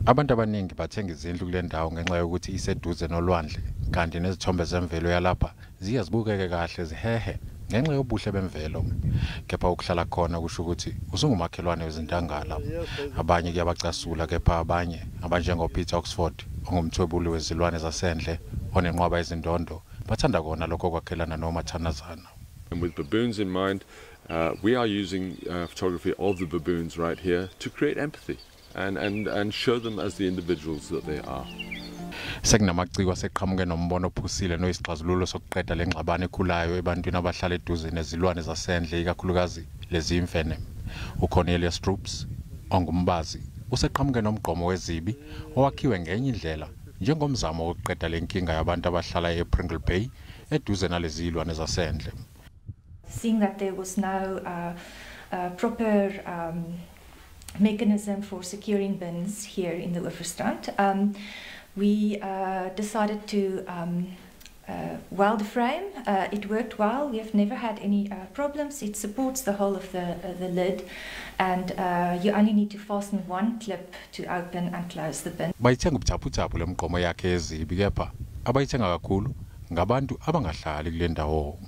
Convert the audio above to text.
Abantu abaningi bathenga izindlu kule ndawo ngenxa yokuthi iseduze nolwandle kanti nezithombe zemvelo yalapha ziye zibukeke kahle zihehe ngenxa yobuhle bemvelo. Kepha ukuhlala khona kusho ukuthi usungumakhelwane wezintangala. Abanye kuyabacasula, kepha abanye abanjengoPeter Oxford, ongumthwebuli wezilwane zasendle onenqwaba yezindondo, bathanda kona lokho kwakhelana nomathanazana. And with baboons in mind, we are using photography of the baboons right here to create empathy and show them as the individuals that they are. Sekunamaciko aseqhamuke nombono ophusile noyisixazululo sokuqeda le ngxabano ekhulayo ebantwini abahlala eduze nezilwane zasendle, ikakhulukazi lezi imfene. UCornelius Troops, ongumbazi, useqhamuke nomgqomo wezibi owakhiwe ngenye indlela njengomzamo wokuqeda le nkinga yabantu abahlala ePringle Bay eduze nalezi zilwane zasendle. Seeing that there was no proper mechanism for securing bins here in the Oeverstrand, we decided to weld the frame. It worked well. We have never had any problems. It supports the whole of the lid, and you only need to fasten one clip to open and close the bin. Bayithenga ubuthaphuthaphu lemigqomo yakhe yezibi, kepha abayithenga kakhulu ngabantu abangahlali kule ndawo.